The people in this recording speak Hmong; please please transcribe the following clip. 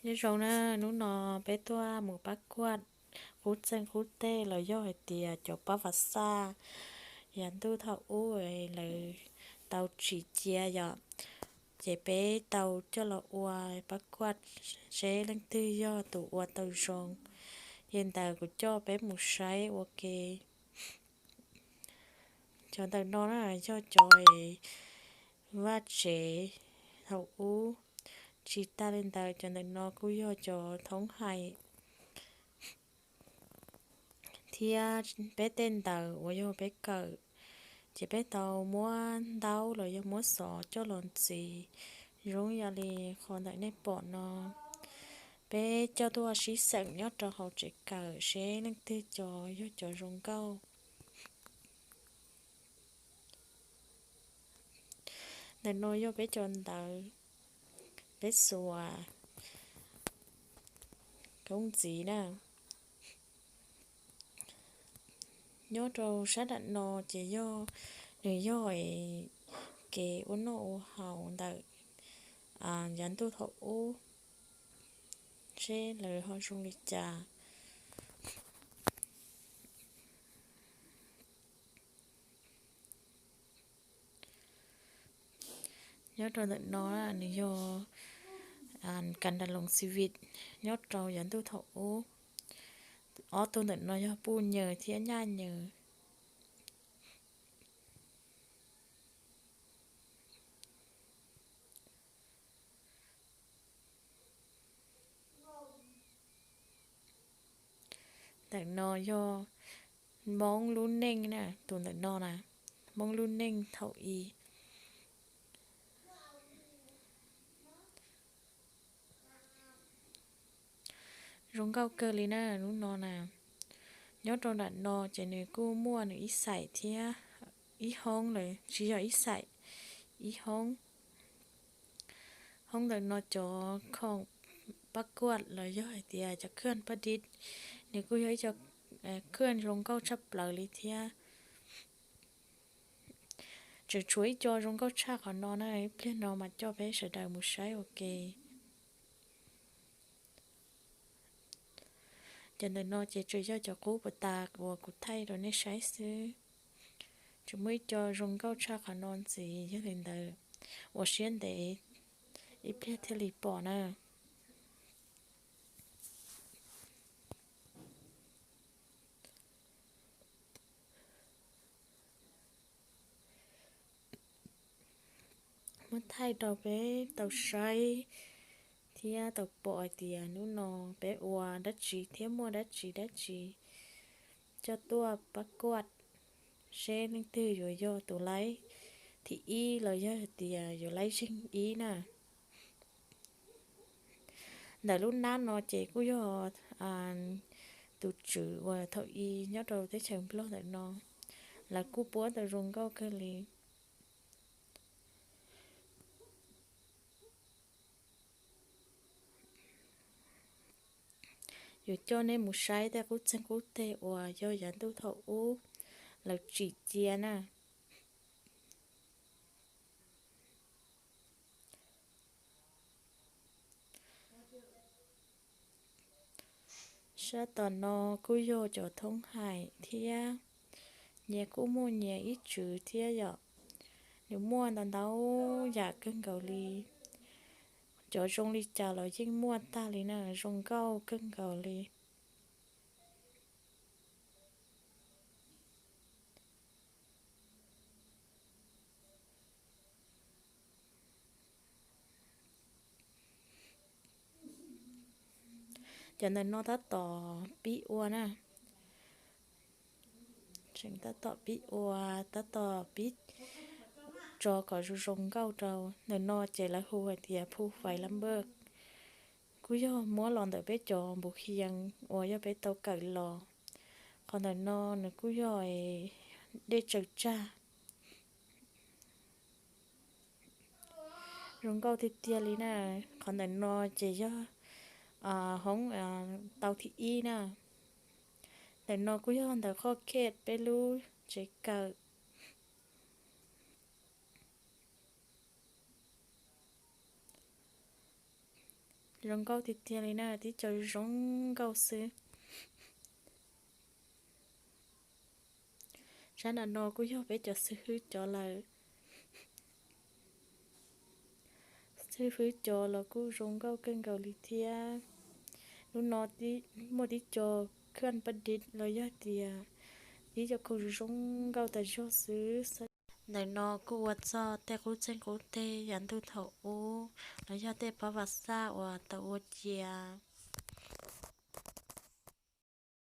Nyob zoo na, hnub no peb tuaj mus pab kuaj qub txeeg qub teg los yog hais tias cov pab vas xaj yav ntuj thaum ub lawv tau tsim cia yom. Ces peb tau coj los ua pab kuaj seb leej twg yog tus ua tau zoo. Yog li ntawd kuv coj peb mus saib ua ke. Cov ntawm no na yog cov vaj tsev thaum ub. Tsis tas li ntawd, cov ntawm no kuj yog cov thoob hais thiab peb tej ntawv uas yog peb kawm, ces peb tau muab ntaub los yog muab xov coj los ntxiv. Zoo yam li qhov ntawm nej pom no, peb coj tuaj sib xeem nyob rau hauv tsev kawm seb leej twg cov yog cov zoo nkauj. Ntawm no yog peb cov ntawv, peb xuas koob ntxiv na. Nyob rau sab nram no ces yog, nws yog kev ua noj ua haus ntawm yav ntuj thaum ub, seb lawv ho zoo li cas. Nyob rau ntawm no nws yog kas ntas loos xi vij nyob rau yav ntuj thaum ub. Ob tug ntawm no yog puj nyaws thiab nyaj nyaws. Ntawm no yog Hmoob lub neej na, tus ntawm no na, Hmoob lub neej thaum i. Zoo nkauj kawg li na lub no na. Nyob rau nram no ces nws kuj muaj nws ib xaim thiab ib hoob lawm, tsis yog ib xaim, ib hoob. Hoob ntawm no cov khoom pab kuaj los yog hais tias cov khwj pab dib, nws kuj yog ib co khwj zoo nkauj tshaj plaws li thiab. Tseem tshuav ib co zoo nkauj tshaj qhov no na, ib pliag no mas coj peb sawv daws mus saib ua ke. Cov ntawm no ces tsuas yog cov qub puas tas uas kuv thaij rau nej saib xwb. Tseem muaj ib co zoo nkauj tshaj qhov no ntxiv, yog li ntawd ua siab ntev ib pliag thiaj li pom na. Muab thaij rau peb tau saib thiab tau pom hais tias hnub no peb ua dab tsi thiab muaj dab tsi dab tsi coj tuaj pab kuaj, seb leej twg yuav yog tus laib thib ib los yog hais tias yuav laib zeeg ib na. Ntawm lub nab no ces kuj yog tus tswv uas thaum i nyob rau teb chaws Nplog ntawm no, lawv kuj puab tau zoo nkauj kawg li. Yuav coj nej mus saib tej qub txeeg qub teg uas yog yav ntuj thaum ub lawv tsim cia na. Sab tom no kuj yog cov thoob hais thiab, nyias kuj muaj nyias ib tswv thiab yom. Nws muaj ntau ntau yam kawg nkaus li. Cov zoo li cas los yeej muaj tag li na, zoo nkauj kawg nkaus li. Cov ntawm no tab tom pib ua na. Tseem tab tom pib ua, tab tom pib tso kom zoo zoo nkauj rau. Ntawm no ces lawv hu hais tias phu fais lab npawj, kuj yog muab los ntawm peb cov npus hias uas yog peb tau kawm los. Qhov ntawm no nws kuj yog dej tsaws tsag. Zoo nkauj tiag tiag li na. Qhov ntawm no ces yog hoob tau thib ib na. Ntawm no kuj yog ntawm qhov kej peb lub tsev kawm. Zoo nkauj tiag tiag li na, tib co zoo nkauj xwb. Sab nram no kuj yog peb cov xib hwb cov lawm. Xib hwb cov los kuj zoo nkauj kawg nkaus li thiab. Lub no muaj tib co khwj paj di los yog tias tib co khoom zoo nkauj tas zog xwb. Ntawm no kuj ua txog tej qub txeeg qub teg yav ntuj thaum ub los yog tej pob vas xaj uas tau ua cia.